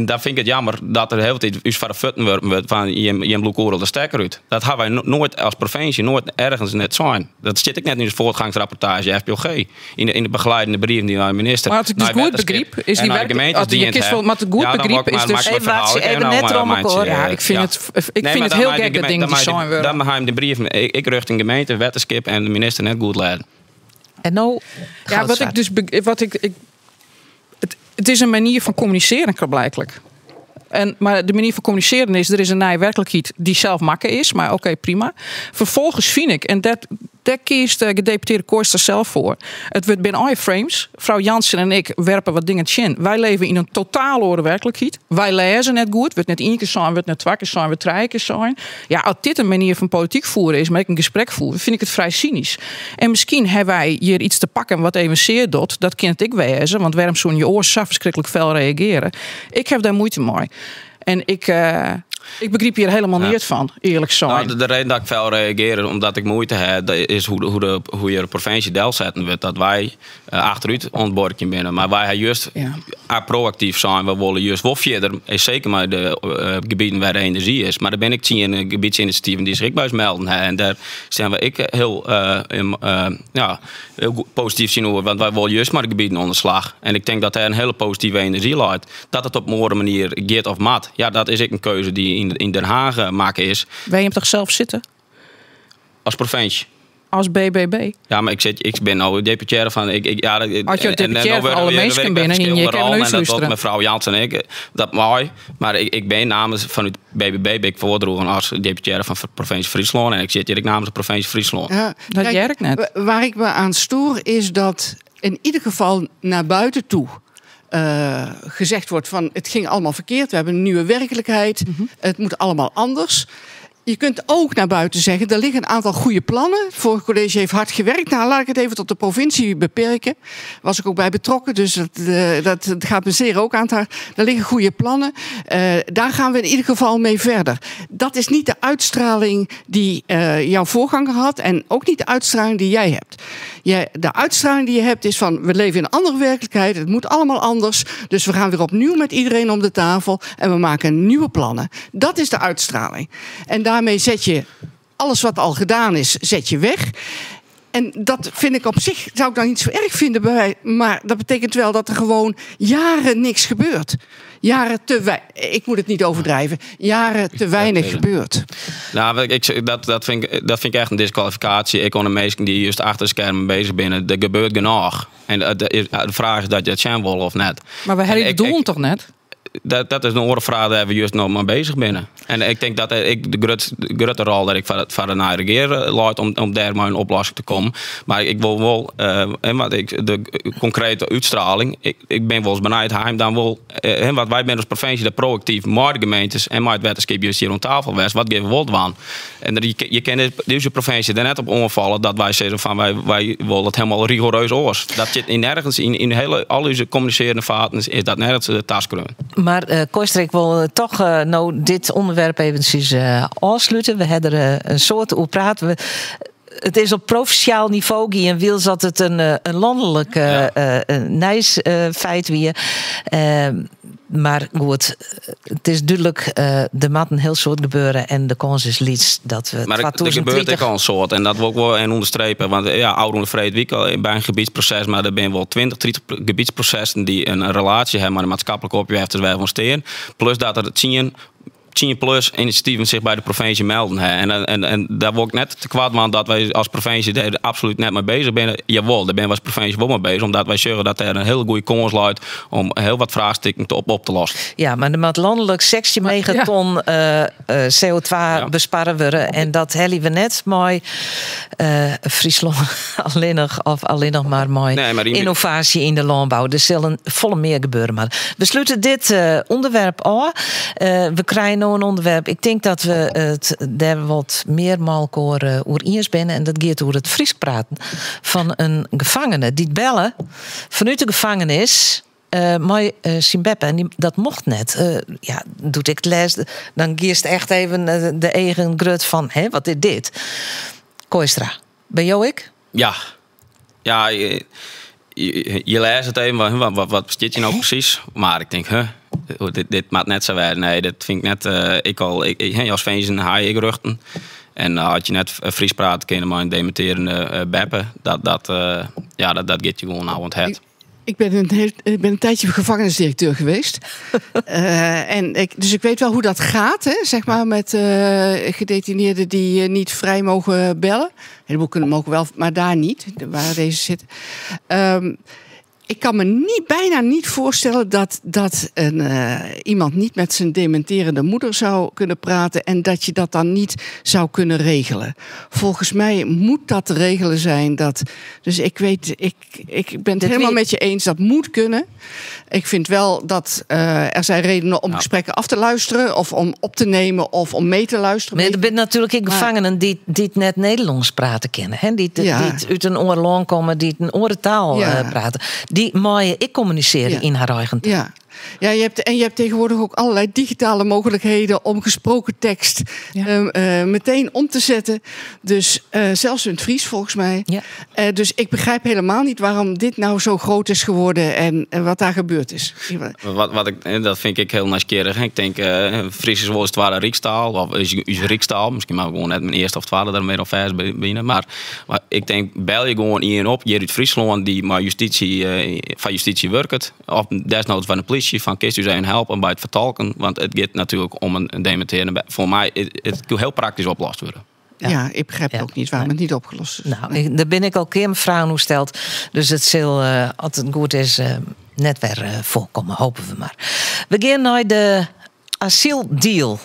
daar vind ik het jammer dat er heel tijd us van de futten wordt van je bloekoorl de stekker uit. Dat hebben wij nooit als provincie, nooit ergens net zijn. Dat zit ik net in de voortgangsrapportage FPOG. In de begeleidende brief die naar de minister. Maar als ik dus naar goed wetenschap begreep, is en die naar de werk- gemeentes als je die in het kiest wel- hebben. maar het goed Ja, dan begreep word ik is maar- dus- maak ik mijn Even verhaal. wacht, Ik heb even nou net maar erom een elkaar. mandje, Ja, ik vind ja. het, ik Nee, vind maar het dan heel maak gek ik dat de ding dan die maak ik zijn worden. Dan maak ik de brief. Ik rucht een gemeente, wetenschap en de minister net goed leiden. En nou, Ja, wat ik dus wat ik het is een manier van communiceren, blijkbaar. Maar de manier van communiceren is, er is een nieuwe werkelijkheid die zelf makken is, maar oké, prima. Vervolgens vind ik, en dat, daar kiest de gedeputeerde Kooistra zelf voor. Het wordt binnen alle frames. Vrouw Jansen en ik werpen wat dingen in. Wij leven in een totaal andere werkelijkheid. Wij lezen net goed. Wordt net één keer zijn, wordt net twee keer zijn, wordt drie keer zijn. Ja, als dit een manier van politiek voeren is, maar ik een gesprek voeren, vind ik het vrij cynisch. En misschien hebben wij hier iets te pakken wat even zeer doet. Dat kent ik wezen, want waarom zo'n je oor zo verschrikkelijk fel reageren? Ik heb daar moeite mee. En ik begreep hier helemaal Ja. niet van, eerlijk zijn. Nou, de reden dat ik fel reageer, omdat ik moeite heb, dat is hoe je de provincie del zetten wordt. Dat wij achteruit ontborken binnen. Maar wij juist proactief zijn. We willen juist wel verder, is zeker maar de gebieden waar de energie is. Maar daar ben ik 10 gebiedsinitiatieven die zich bij melden. Hè. En daar zijn we ik heel, heel goed positief zien over. Want wij willen juist maar de gebieden onder slag. En ik denk dat daar een hele positieve energie loopt. Dat het op een andere manier gaat of mat. Ja, dat is ik een keuze die in Den Haag maken is. Wij hem toch zelf zitten? Als provincie. Als BBB. Ja, maar ik ben nou deputaire van... Als je deputaire van alle mensen binnen en je kan en dat luisteren. Mevrouw Jansen en ik, dat mooi. Maar ik ben namens vanuit BBB ben ik voordroegen als deputaire van provincie Friesland. En ik zit hier ik namens de provincie Friesland. Ja, dat kijk, jij ik net. Waar ik me aan stoor is dat in ieder geval naar buiten toe gezegd wordt van het ging allemaal verkeerd. We hebben een nieuwe werkelijkheid. Mm-hmm. Het moet allemaal anders. Je kunt ook naar buiten zeggen, er liggen een aantal goede plannen. Het vorige college heeft hard gewerkt. Nou, laat ik het even tot de provincie beperken. Was ik ook bij betrokken, dus dat, uh, dat gaat me zeer ook aan het hart. Er liggen goede plannen. Uh, daar gaan we in ieder geval mee verder. Dat is niet de uitstraling die uh, jouw voorganger had en ook niet de uitstraling die jij hebt. Jij, de uitstraling die je hebt is van, we leven in een andere werkelijkheid. Het moet allemaal anders. Dus we gaan weer opnieuw met iedereen om de tafel en we maken nieuwe plannen. Dat is de uitstraling. En daarmee zet je alles wat al gedaan is, zet je weg. En dat vind ik op zich, zou ik dan niet zo erg vinden bij maar dat betekent wel dat er gewoon jaren niks gebeurt. Jaren te weinig, ik moet het niet overdrijven, jaren te weinig gebeurt. Nou, ik, dat, dat, vind ik, dat vind ik echt een diskwalifikatie. Ik kon de meesten die juist achter de schermen bezig zijn, er gebeurt genoeg. En de, de, de vraag is dat je het zijn wil of net. Maar we hebben het doel toch net? Dat is een andere vraag daar we juist nog maar bezig binnen. En ik denk dat ik de grote rol dat ik van de naar regeren laat om daar maar een oplossing te komen. Maar ik wil wel, en wat ik, de concrete uitstraling, ik ben wel eens benieuwd, heim dan wel, wat wij zijn als provincie de proactief, maar de gemeentes en maar het wetenschap juist hier om tafel was, wat geven we wel aan? En je kent deze provincie er net op omvallen dat wij zeggen van wij willen het helemaal rigoureus oors. Dat zit in nergens, in hele, al onze communicerende vaten is dat nergens de taskreun. Maar Kooistra, ik wil toch nou dit onderwerp eventjes afsluiten. We hebben er een soort over praten. We, het is op provinciaal niveau en wil dat het een landelijk ja. Nijs feit weer. Maar goed, het is duidelijk, er moet een heel soort gebeuren en de kans is liets dat we. Maar er gebeurt ook al een soort en dat wil ik wel en onderstrepen. Want ja, Oude Vreed Week al bij een gebiedsproces, maar er zijn wel 20, 30 gebiedsprocessen die een relatie hebben met de maatschappelijke opjeftes wij van steen. Plus dat er 10 plus initiatieven zich bij de provincie melden. Hè. En daar word ik net te kwaad van dat wij als provincie daar absoluut net mee bezig zijn. Jawel, daar ben we als provincie wel mee bezig. Omdat wij zorgen dat er een hele goede kans luidt om heel wat vraagstukken op te lossen. Ja, maar er moet landelijk 16 megaton ja. CO2 ja. besparen worden. En dat hebben we net mooi Friesland alleen nog, of alleen nog maar mooi nee, maar innovatie in de landbouw. Er zal een volle meer gebeuren. Maar we sluiten dit onderwerp af. We krijgen een onderwerp. Ik denk dat we het daar wat meer malkoor oer eens binnen. En dat gaat over het Fries praten van een gevangene die bellen vanuit de gevangenis. Maar Simbabwe, en die, dat mocht net. Ja, doet ik het les, dan gierst echt even de eigen grut van, hé, wat is dit? Kooistra, ben jou ik? Ja. Ja, je leest het even, wat zit je nou precies? Maar ik denk, huh, dit maakt net zo waar. Nee, dat vind ik net. Ik al, ik, als Veensen haai ik ruchten. En had je net Fries praten, kunnen maar een dementerende beppe. Dat gaat je gewoon nou aan het het. Ik ben een tijdje gevangenisdirecteur geweest. Dus ik weet wel hoe dat gaat, hè, zeg maar, met gedetineerden die niet vrij mogen bellen. Een heleboel kunnen, mogen wel, maar daar niet, waar deze zitten. Ik kan me bijna niet voorstellen dat iemand niet met zijn dementerende moeder zou kunnen praten en dat je dat dan niet zou kunnen regelen. Volgens mij moet dat te regelen zijn. Dus ik weet, ik ben het helemaal met je eens, dat moet kunnen. Ik vind wel dat er zijn redenen om gesprekken af te luisteren of om op te nemen of om mee te luisteren. Maar er zijn natuurlijk ook gevangenen die het net Nederlands praten kennen. Hè? Die uit een oorlog komen, die een oortaal praten. Die mooie ik communiceren in haar eigen taal. Ja. Ja, je hebt tegenwoordig ook allerlei digitale mogelijkheden om gesproken tekst meteen om te zetten. Dus zelfs in het Fries volgens mij. Ja. Dus ik begrijp helemaal niet waarom dit nou zo groot is geworden en wat daar gebeurd is. Dat vind ik heel nieuwsgierig. Ik denk, Fries is wel eens tweede Rijkstaal, of is Rijkstaal. Misschien maar gewoon net mijn eerste of tweede daarmee al vers binnen. Maar ik denk, bel je gewoon iemand op, hier uit Friesland, die maar justitie, van justitie werkt, of desnoods van de politie. Van kist u zijn helpen bij het vertolken, want het gaat natuurlijk om een dementerende. Voor mij het kan heel praktisch opgelost worden. Ja, ik begrijp ook niet waarom het niet opgelost is. Nou, daar ben ik al keer mijn vraag hoe stelt. Dus het zal, als het goed is, net weer voorkomen, hopen we maar. We gaan naar de asieldeal.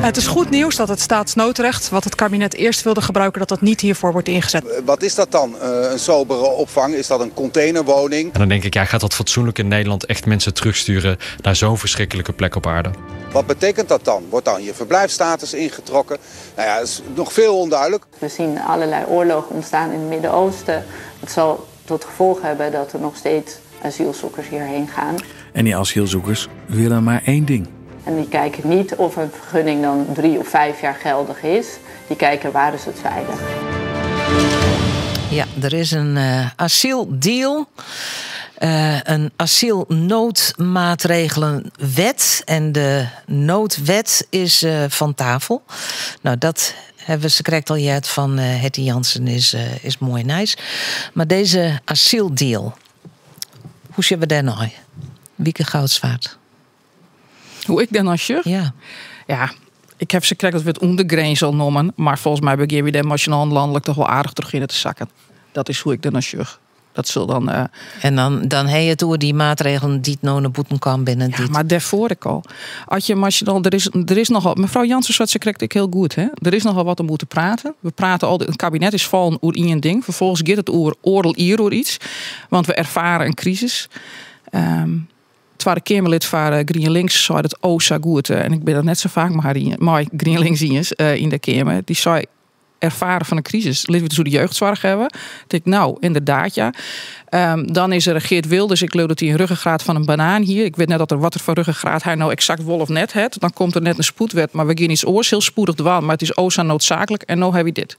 Het is goed nieuws dat het staatsnoodrecht, wat het kabinet eerst wilde gebruiken, dat dat niet hiervoor wordt ingezet. Wat is dat dan, een sobere opvang? Is dat een containerwoning? En dan denk ik, ja, gaat dat fatsoenlijk in Nederland echt mensen terugsturen naar zo'n verschrikkelijke plek op aarde? Wat betekent dat dan? Wordt dan je verblijfsstatus ingetrokken? Nou ja, dat is nog veel onduidelijk. We zien allerlei oorlogen ontstaan in het Midden-Oosten. Het zal tot gevolg hebben dat er nog steeds asielzoekers hierheen gaan. En die asielzoekers willen maar één ding. En die kijken niet of een vergunning dan 3 of 5 jaar geldig is. Die kijken waar is het veilig. Ja, er is een asieldeal. Een asielnoodmaatregelenwet. En de noodwet is van tafel. Nou, dat hebben we ze correct al gehad van Hetty Jansen is mooi nice. Maar deze asieldeal, hoe zien we daar nou? Wieke Goudzwaard. Hoe ik dan als je? Ja. Ja, ik heb ze gekregen dat we het ondergrens al noemen. Maar volgens mij beginnen we de nationaal en landelijk toch wel aardig terug in het zakken. Dat is hoe ik dan als je. Dat zal dan. En dan heb je het door die maatregelen die het nou naar boeten kwam binnen. Ja, maar daarvoor ik al. Als je nationaal, er is nogal. Mevrouw Jansen, wat ze krijgt ik heel goed. Hè? Er is nogal wat om moeten praten. We praten al. Het kabinet is vallen oer in een ding. Vervolgens gaat het oer oorlog hier oer iets. Want we ervaren een crisis. Tweede Kamerlid van GroenLinks zei het oh zo goed. En ik ben dat net zo vaak maar GroenLinks in de Kamer. Die zei ervaren van een crisis. Laten we dus hoe de jeugdzorg hebben. Ik denk, nou, inderdaad, ja. Dan is er Geert Wilders. Ik geloof dat hij een ruggengraat van een banaan hier. Ik weet net dat er wat er van ruggengraat hij nou exact wol of net het. Dan komt er net een spoedwet, maar we gaan iets oors heel spoedig dwaan. Maar het is oza noodzakelijk en nou heb je dit.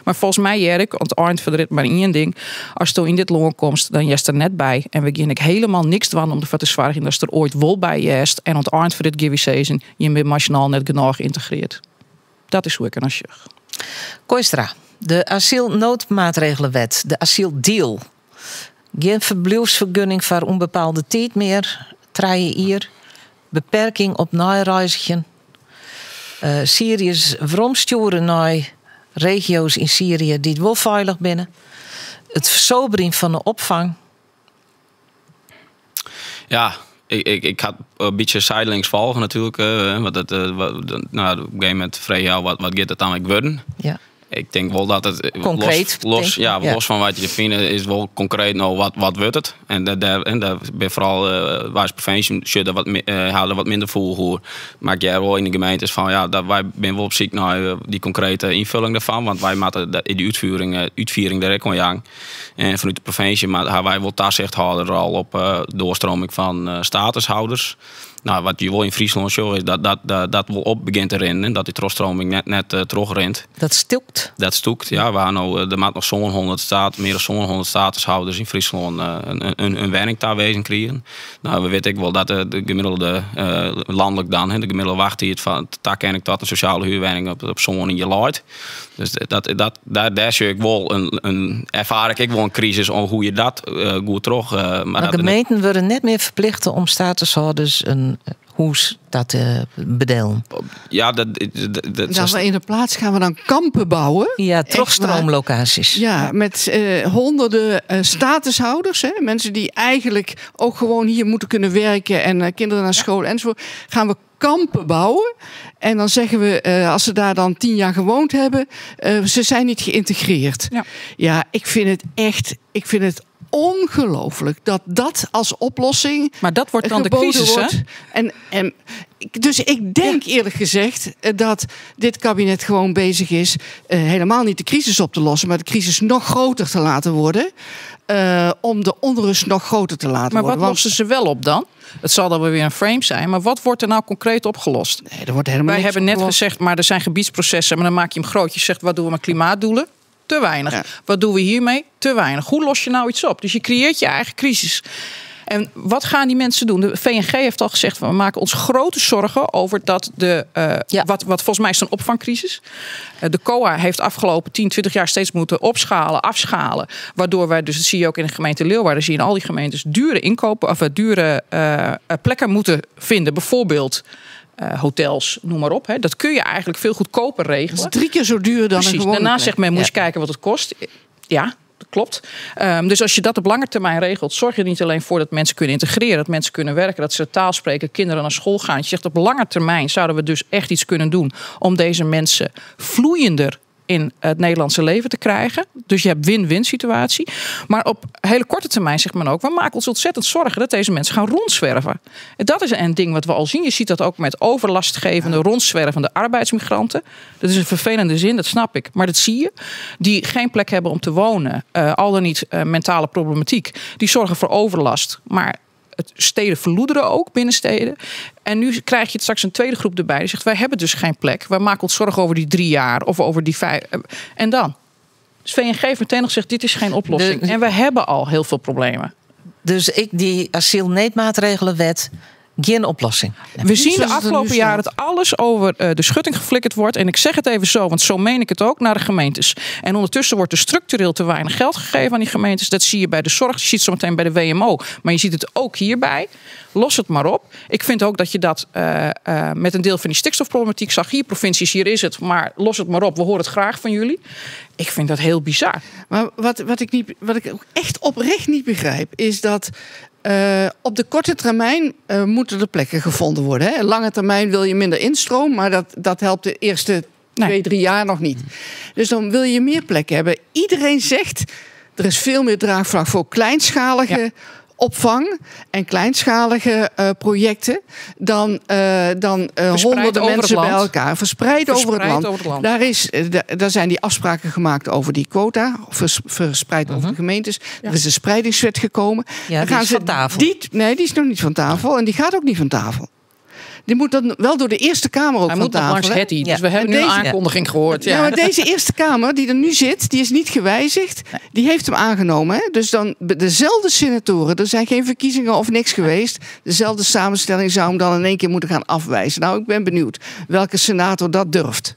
Maar volgens mij, Jerk, want eind van de rit maar één ding. Als je in dit loon komt, dan jest er net bij. En we gaan ik helemaal niks dwaan om ervoor te zorgen dat er ooit wol bij jest. En ont eind van dit GWC je bent nationaal net genoeg geïntegreerd. Dat is hoe ik er naar zeg. Kooistra, de asielnoodmaatregelenwet, de asieldeal. Geen verblijfsvergunning voor onbepaalde tijd meer. Traaien hier. Beperking op naaireizigen. Syriërs vromsturen naar regio's in Syrië die het wel veilig binnen. Het versobering van de opvang. Ja, ik had een beetje zijdelings volgen natuurlijk. Want dat, nou, op een gegeven moment vreeg jou wat gaat het dan worden? Ja. Ik denk wel dat het concreet, los van wat je vindt, is wel concreet nou wat wordt het. En daar ben vooral waar is preventie wat houden wat minder vol hoor. Maar ik jij wel in de gemeentes van ja, dat wij ben wel op zoek naar die concrete invulling daarvan, want wij moeten in de uitvoering daar ook aan. En vanuit de provincie, maar wij wel toezichthouder al op doorstroming van statushouders. Nou, wat je wel in Friesland zo is dat dat wel op begint te rennen. Dat die trostroming net terugrent. Dat stoekt? Dat stoekt, ja. Waar nou, er maakt nog zo'n 100 staat, meer dan zo'n 100 statushouders in Friesland een werking daar wezen krijgen. Nou, we weten ik wel dat de gemiddelde landelijk dan, de gemiddelde wachttijd van tak en ik tot een sociale huurwoning op zo'n in je luid. Dus daar zie ik wel een ervaar ik wel een crisis om hoe je dat goed terug. Maar gemeenten worden net meer verplicht om statushouders een hoes dat bedelen. Ja, dat dan in de plaats gaan we dan kampen bouwen. Ja, terugstroomlocaties. Ja, met honderden statushouders. Hè, mensen die eigenlijk ook gewoon hier moeten kunnen werken en kinderen naar school enzovoort. Gaan we kampen bouwen. En dan zeggen we, als ze daar dan 10 jaar gewoond hebben, ze zijn niet geïntegreerd. Ja, ik vind het echt, ik vind het ongelooflijk dat dat als oplossing. Maar dat wordt dan de crisis, hè? En dus ik denk eerlijk gezegd dat dit kabinet gewoon bezig is helemaal niet de crisis op te lossen, maar de crisis nog groter te laten worden. Om de onrust nog groter te laten maar worden. Maar wat lossen ze wel op dan? Het zal dan weer een frame zijn, maar wat wordt er nou concreet opgelost? Nee, er wordt helemaal Wij niks hebben net opgelost. gezegd, maar er zijn gebiedsprocessen, maar dan maak je hem groot. Je zegt, wat doen we met klimaatdoelen? Te weinig. Ja. Wat doen we hiermee? Te weinig. Hoe los je nou iets op? Dus je creëert je eigen crisis. En wat gaan die mensen doen? De VNG heeft al gezegd, we maken ons grote zorgen over dat de wat volgens mij is een opvangcrisis. De COA heeft afgelopen 10, 20 jaar steeds moeten opschalen, afschalen. Waardoor wij, dus dat zie je ook in de gemeente Leeuwarden, zie je in al die gemeentes dure inkopen of dure plekken moeten vinden. Bijvoorbeeld hotels, noem maar op. Hè. Dat kun je eigenlijk veel goedkoper regelen. Dat is 3 keer zo duur dan. Precies. Een gewone Daarna plek. zegt men, moet je kijken wat het kost. Ja. Klopt. Dus als je dat op lange termijn regelt, zorg je er niet alleen voor dat mensen kunnen integreren, dat mensen kunnen werken, dat ze de taal spreken, kinderen naar school gaan. Je zegt op lange termijn zouden we dus echt iets kunnen doen om deze mensen vloeiender in het Nederlandse leven te krijgen. Dus je hebt win-win situatie. Maar op hele korte termijn zegt men ook, we maken ons ontzettend zorgen dat deze mensen gaan rondzwerven. En dat is een ding wat we al zien. Je ziet dat ook met overlastgevende, rondzwervende arbeidsmigranten. Dat is een vervelende zin, dat snap ik. Maar dat zie je. Die geen plek hebben om te wonen. Al dan niet mentale problematiek. Die zorgen voor overlast. Maar het steden verloederen ook, binnensteden. En nu krijg je straks een tweede groep erbij. Die zegt, wij hebben dus geen plek. Wij maken ons zorgen over die 3 jaar of over die 5. En dan? Dus VNG heeft meteen nog gezegd, dit is geen oplossing. En we hebben al heel veel problemen. Dus ik die asielneedmaatregelenwet, geen oplossing. We zien de afgelopen jaren dat alles over de schutting geflikkerd wordt. En ik zeg het even zo, want zo meen ik het ook, naar de gemeentes. En ondertussen wordt er structureel te weinig geld gegeven aan die gemeentes. Dat zie je bij de zorg, je ziet het zo meteen bij de WMO. Maar je ziet het ook hierbij. Los het maar op. Ik vind ook dat je dat met een deel van die stikstofproblematiek zag. Hier provincies, hier is het. Maar los het maar op, we horen het graag van jullie. Ik vind dat heel bizar. Maar wat ik ook echt oprecht niet begrijp, is dat op de korte termijn moeten er plekken gevonden worden. Hè? Lange termijn wil je minder instroom, maar dat helpt de eerste 2, 3 jaar nog niet. Dus dan wil je meer plekken hebben. Iedereen zegt, er is veel meer draagvlak voor kleinschalige opvang en kleinschalige projecten dan honderden mensen bij elkaar. Verspreid over het land. Daar zijn die afspraken gemaakt over die quota, verspreid over de gemeentes. Ja. Er is een spreidingswet gekomen. Ja, die is van tafel. Nee, die is nog niet van tafel en die gaat ook niet van tafel. Die moet dan wel door de Eerste Kamer ook Hij van moet tafel. Nog langs Hetty, dus we hebben nu een aankondiging gehoord. Ja. Ja, maar deze Eerste Kamer die er nu zit, die is niet gewijzigd. Nee. Die heeft hem aangenomen. Hè? Dus dan dezelfde senatoren, er zijn geen verkiezingen of niks geweest. Dezelfde samenstelling zou hem dan in één keer moeten gaan afwijzen. Nou, ik ben benieuwd welke senator dat durft.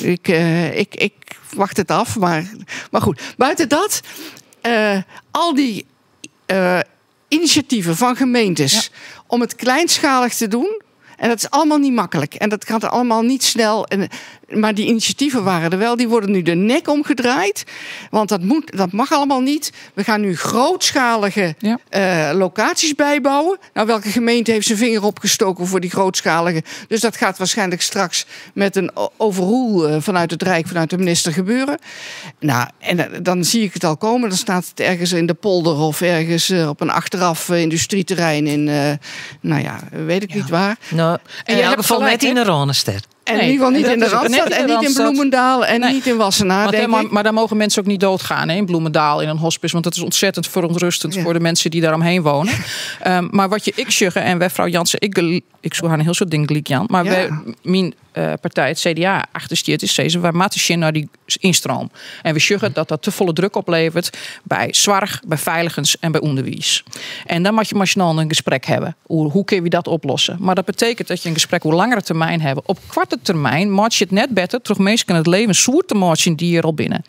Ik wacht het af, maar goed. Buiten dat, al die initiatieven van gemeentes om het kleinschalig te doen. En dat is allemaal niet makkelijk. En dat gaat allemaal niet snel. Maar die initiatieven waren er wel. Die worden nu de nek omgedraaid. Want dat mag allemaal niet. We gaan nu grootschalige locaties bijbouwen. Nou, welke gemeente heeft zijn vinger opgestoken voor die grootschalige? Dus dat gaat waarschijnlijk straks met een overroel vanuit het Rijk, vanuit de minister gebeuren. Nou, en dan zie ik het al komen. Dan staat het ergens in de polder of ergens op een achteraf industrieterrein in, weet ik niet waar. Nou, en in elk geval net in de Randstad. En in ieder geval niet in de Randstad en niet in Bloemendaal en niet in Wassenaar, denk ik. Maar daar mogen mensen ook niet doodgaan, hè, in Bloemendaal, in een hospice. Want dat is ontzettend verontrustend voor de mensen die daaromheen wonen. Maar wat je ik zeggen, en mevrouw Jansen, ik zoek haar een heel soort ding, Jan. Maar wij, mijn partij, het CDA, achtersteert is deze, wij moeten naar die instroom. En we zeggen dat dat te volle druk oplevert bij zorg, bij veiligens en bij onderwijs. En dan moet je maar snel een gesprek hebben. Hoe kun je dat oplossen? Maar dat betekent dat je een gesprek hoe langere termijn hebben. Op korte termijn maak je het net beter, terug mensen kunnen het leven soort te maken die hier al binnen.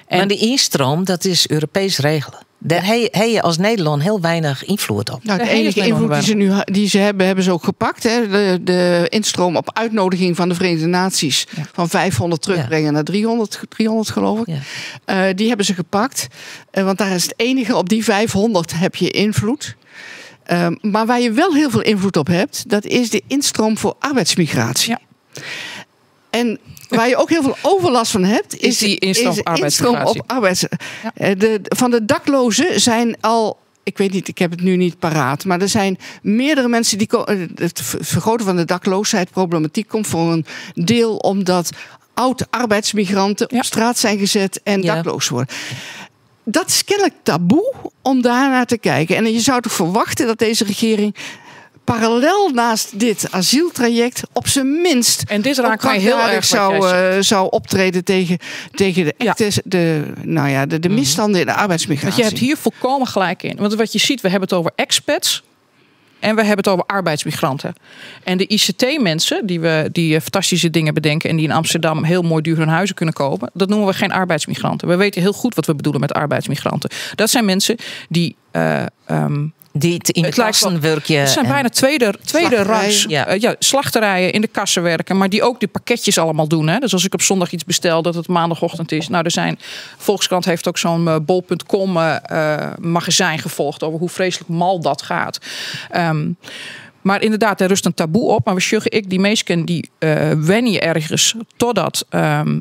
En maar die instroom, dat is Europees regelen. Daar heb je als Nederland heel weinig invloed op. Nou, de enige invloed die ze nu die ze hebben, hebben ze ook gepakt. Hè? De instroom op uitnodiging van de Verenigde Naties. Ja. Van 500 terugbrengen naar 300 geloof ik. Ja. Die hebben ze gepakt. Want daar is het enige, op die 500 heb je invloed. Maar waar je wel heel veel invloed op hebt, dat is de instroom voor arbeidsmigratie. Ja. En waar je ook heel veel overlast van hebt, is die instroom op arbeids. Ja. Van de daklozen zijn al, ik weet niet, ik heb het nu niet paraat, maar er zijn meerdere mensen die het vergroten van de dakloosheidproblematiek komt voor een deel omdat oud-arbeidsmigranten op straat zijn gezet en dakloos worden. Dat is kennelijk taboe om daarnaar te kijken. En je zou toch verwachten dat deze regering parallel naast dit asieltraject op zijn minst en dit raakt mij heel erg zou optreden tegen de echte de misstanden in de arbeidsmigratie. Want je hebt hier volkomen gelijk in. Want wat je ziet, we hebben het over expats en we hebben het over arbeidsmigranten. En de ICT-mensen die fantastische dingen bedenken en die in Amsterdam heel mooi duur hun huizen kunnen kopen, dat noemen we geen arbeidsmigranten. We weten heel goed wat we bedoelen met arbeidsmigranten. Dat zijn mensen die Dy't yn de kassen wurkje. Het zijn bijna tweede rangs. Ja. Ja, slachterijen in de kassen werken, maar die ook de pakketjes allemaal doen. Hè. Dus als ik op zondag iets bestel, dat het maandagochtend is. Nou, er zijn, Volkskrant heeft ook zo'n bol.com magazijn gevolgd over hoe vreselijk mal dat gaat. Maar inderdaad, er rust een taboe op. Maar we sjogge ik die mensen die wennen ergens totdat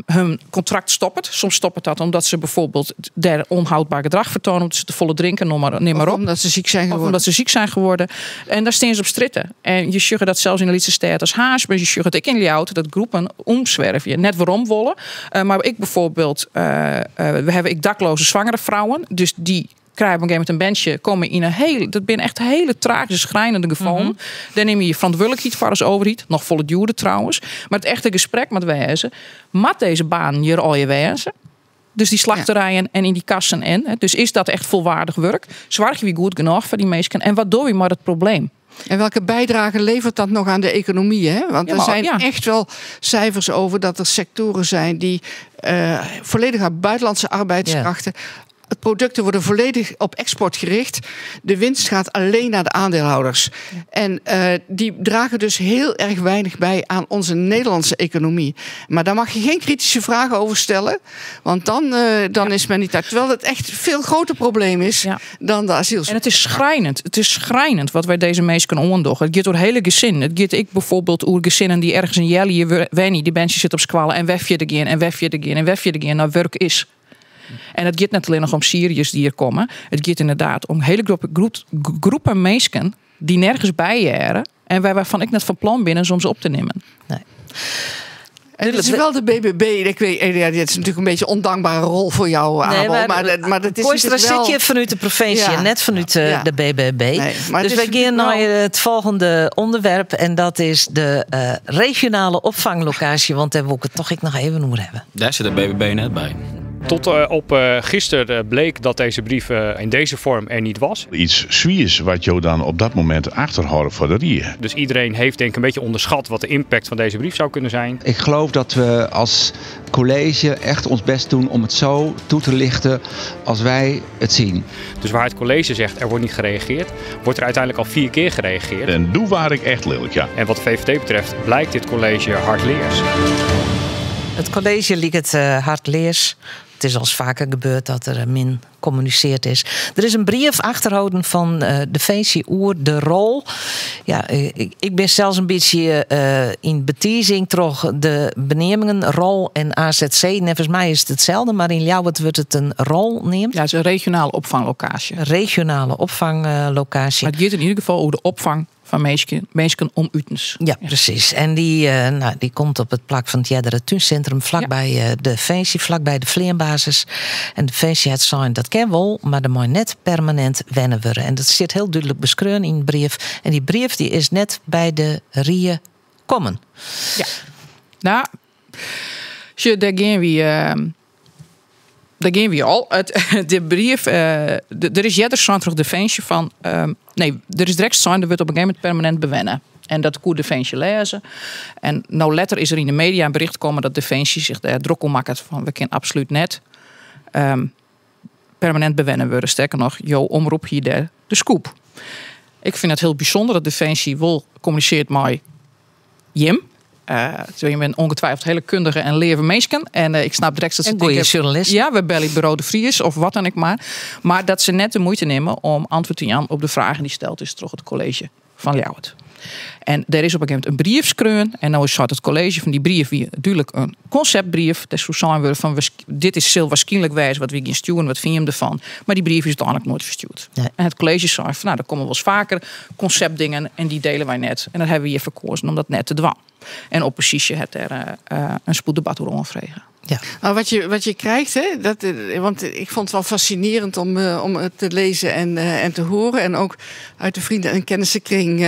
hun contract stopt. Soms stopt dat omdat ze bijvoorbeeld der onhoudbaar gedrag vertonen. Omdat ze te volle drinken, noem maar, neem maar Of op. omdat ze ziek zijn Of geworden. omdat ze ziek zijn geworden. En daar staan ze op stritten. En je sjogge dat zelfs in de lytse stêd als Harns. Maar je sjogge het ik in Ljouwert, dat groepen omzwerven. Je net waarom wollen. Maar ik bijvoorbeeld, we hebben ik dakloze zwangere vrouwen. Dus die krijgen op een gegeven moment een bandje, komen in een hele, dat zijn echt hele tragische, schrijnende gevallen. Daar neem je je verantwoordelijkheid voor als overheid, nog volle duurder trouwens. Maar het echte gesprek met wijzen, mat deze baan hier al je wijzen. Dus die slachterijen en in die kassen en. Hè. Dus is dat echt volwaardig werk? Zorg je weer goed genoeg voor die mensen? En wat doe je maar het probleem? En welke bijdrage levert dat nog aan de economie? Hè? Want Ja, er maar zijn ja. echt wel cijfers over dat er sectoren zijn die volledig aan buitenlandse arbeidskrachten. Het producten worden volledig op export gericht. De winst gaat alleen naar de aandeelhouders. En die dragen dus heel erg weinig bij aan onze Nederlandse economie. Maar daar mag je geen kritische vragen over stellen. Want dan is men niet daar. Terwijl het echt een veel groter probleem is dan de asielzoekers. En het is schrijnend. Het is schrijnend wat wij deze mensen kunnen ondoggen. Het gaat door hele gezin. Het gaat ik bijvoorbeeld oer gezinnen die ergens in Jelly wennen. Die mensen zitten op squallen en wefje de en wefje de en wefje de naar werk is. En het gaat niet alleen nog om Syriërs die hier komen. Het gaat inderdaad om hele groepen mensen die nergens bij jaren. En waarvan ik net van plan ben om ze op te nemen. Nee. En het is wel de BBB. Ik weet, ja, dit is natuurlijk een beetje een ondankbare rol voor jou, Nee, Abel. maar Maar dat is Kooistra, natuurlijk wel zit je vanuit de provincie en net vanuit de BBB. Nee, maar het Dus is wij gaan natuurlijk naar wel het volgende onderwerp. En dat is de regionale opvanglocatie. Want daar wil ik het toch ik nog even over hebben. Daar zit de BBB net bij. Tot op gisteren bleek dat deze brief in deze vorm er niet was. Iets zwiers wat jou dan op dat moment achterhouden voor de rie. Dus iedereen heeft denk ik een beetje onderschat wat de impact van deze brief zou kunnen zijn. Ik geloof dat we als college echt ons best doen om het zo toe te lichten als wij het zien. Dus waar het college zegt er wordt niet gereageerd, wordt er uiteindelijk al 4 keer gereageerd. En doe waar ik echt lelijk, ja. En wat VVD betreft blijkt dit college hardleers. Het college liet het hardleers. Het is al eens vaker gebeurd dat er min gecommuniceerd is. Er is een brief achterhouden van Defensie oer de rol. Ja, ik ben zelfs een beetje in betizing troch de benemingen rol en AZC. Volgens mij is het hetzelfde, maar in Ljouwert wordt het een rol neemt. Ja, het is een regionale opvanglocatie. Een regionale opvanglocatie. Maar het gaat in ieder geval over de opvang van mensen om Utens. Ja, precies. En die komt op het plak van het Jeddere Tuincentrum, vlakbij, Defensie, vlakbij de vleerbasis. En Defensie het zijn, dat ken wel, maar er moet net permanent wennen worden. En dat zit heel duidelijk beschreven in de brief. En die brief die is net bij de Rie komen. Ja. Nou, je, daar gaan we daar gaan we al. Het, de brief, de, er is jeder zo'n terug Defensie van nee, er is direct zo'n, er wordt op een gegeven moment permanent bewennen. En dat koe Defensie lezen. En nou letter is er in de media een bericht gekomen dat Defensie zich daar druk om maakt van we kunnen absoluut net permanent bewennen worden. Sterker nog, jo omroep hier daar de scoop. Ik vind het heel bijzonder dat Defensie wel communiceert met Jim. Terwijl je bent ongetwijfeld hele kundige en leve mensen. En ik snap direct dat ze En goeie denken, journalist. Ja, we bellen bureau de Vries of wat dan ook maar. Maar dat ze net de moeite nemen om antwoord te geven op de vragen die stelt is toch het college van Ljouwert. En er is op een gegeven moment een brief schreeuwen. En nou is het college van die brief wie natuurlijk een conceptbrief. Dat is zo zijn we van, dit is zeer waarschijnlijk wijs wat we gaan sturen, wat vind je hem ervan? Maar die brief is uiteindelijk nooit verstuurd. En het college zei van, nou, er komen wel eens vaker conceptdingen en die delen wij net. En dat hebben we hier verkozen om dat net te dwang. En oppositie heeft er een spoeddebat over aangevregen. Maar wat je krijgt, hè, dat want ik vond het wel fascinerend om het te lezen en te horen. En ook uit de vrienden- en kennissenkring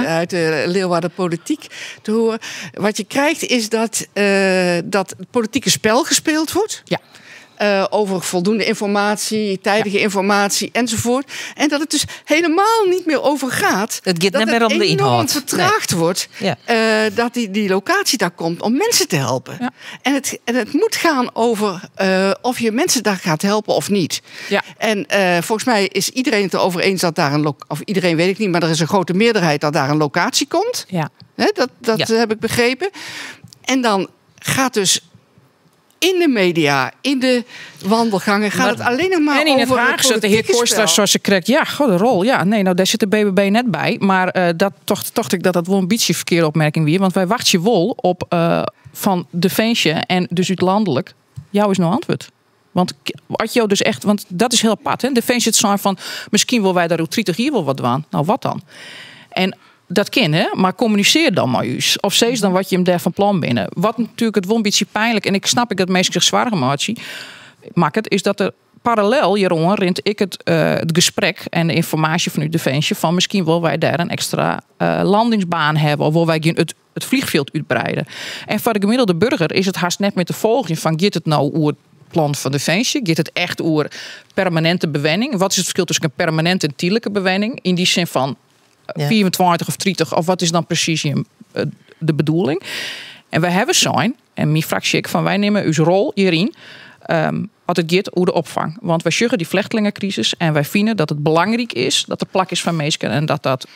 uit de Leeuwarden politiek te horen. Wat je krijgt is dat het politieke spel gespeeld wordt. Over voldoende informatie, tijdige informatie enzovoort. En dat het dus helemaal niet meer over gaat. Het gaat dat net meer om de enorm inhoud. vertraagd Nee. wordt. Ja. Dat die locatie daar komt om mensen te helpen. En het moet gaan over of je mensen daar gaat helpen of niet. Ja. En volgens mij is iedereen het erover eens dat daar een of iedereen weet ik niet, maar er is een grote meerderheid dat daar een locatie komt. Ja. Hè, dat Ja. heb ik begrepen. En dan gaat dus in de media, in de wandelgangen, gaat het alleen nog maar En in het over Haagse, de heer politieke Kooistra, spel. zoals ze krijgt, ja, god, de rol. Ja, nee, nou, daar zit de BBB net bij. Maar dat tocht ik dat dat wel een beetje verkeerde opmerking weer. Want wij wachten je wol op van Defensie en dus uit landelijk. Jou is nou antwoord. Want had jou dus echt, want dat is heel apart, hè? Defensie het zijn van, misschien wil wij daar ook 30 hier wel wat aan. Nou, wat dan? En dat kan, hè? Maar communiceer dan maar eens. Of zees dan wat je hem daar van plan binnen. Wat natuurlijk het wel een beetje pijnlijk, en ik snap ik dat mensen zich zwaar maken, maakt het, is dat er parallel, Jeroen, rint ik het gesprek en de informatie vanuit Defensie van misschien wil wij daar een extra landingsbaan hebben of wil wij het vliegveld uitbreiden. En voor de gemiddelde burger is het haast net met de volging van gaat het nou oer het plan van Defensie? Gaat het echt oer permanente bewenning? Wat is het verschil tussen een permanente en tijdelijke bewenning? In die zin van 24 of 30, of wat is dan precies de bedoeling? En wij hebben zijn, en mijn fractie ik, van wij nemen uw rol hierin, als het gaat over de opvang. Want wij sjuggen die vluchtelingencrisis en wij vinden dat het belangrijk is dat er plak is van mensen en dat dat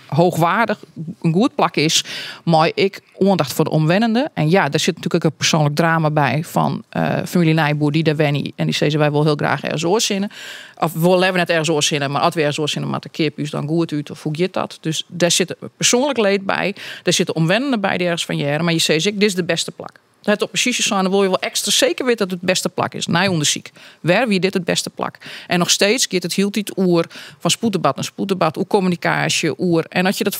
hoogwaardig een goed plak is. Maar ik aandacht voor de omwennenden. En ja, daar zit natuurlijk ook een persoonlijk drama bij van familie Nijboer die daar wennen. En die zeggen wij wil heel graag ergens oorzinnen. Of we willen net ergens oorzinnen, maar als we ergens oorzinnen, maar de keerpuus dan goed uit of hoe gaat dat? Dus daar zit persoonlijk leed bij. Daar zitten omwennenden bij die ergens van jaren. Maar je zegt, dit is de beste plak. Het op precies zijn, dan wil je wel extra zeker weten dat het het beste plak is. Nij onderzoek. Waar wie dit het beste plak? En nog steeds gaat het hield het oer van spoeddebat naar spoeddebat, oer communicatie, oer. En als je dat,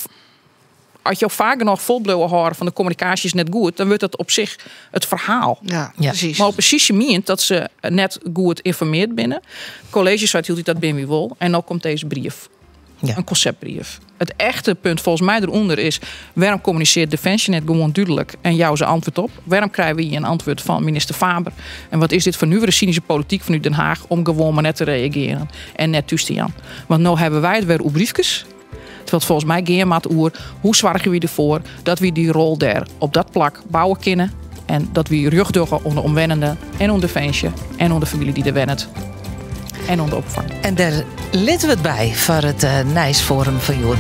als je al vaak nog vol blauwe horen van de communicatie is net goed, dan wordt dat op zich het verhaal. Ja, precies. Maar op precies je meent dat ze net goed informeerd binnen. College zei hield dat binnen wie wil. En dan komt deze brief. Een conceptbrief. Het echte punt volgens mij eronder is... waarom communiceert Defensie net gewoon duidelijk en jou zijn antwoord op? Waarom krijgen we hier een antwoord van minister Faber? En wat is dit voor nieuwe cynische politiek vanuit Den Haag... om gewoon maar net te reageren en net thuis te gaan? Want nu hebben wij het weer op briefjes. Terwijl het volgens mij geen maat oer... hoe zorgen we ervoor dat we die rol daar op dat plak bouwen kunnen... en dat we rug doggen onder omwennenden en onder Defensie... en onder de familie die er wennet. En onder opvang. En daar litten we het bij voor het Nijsforum van Joer.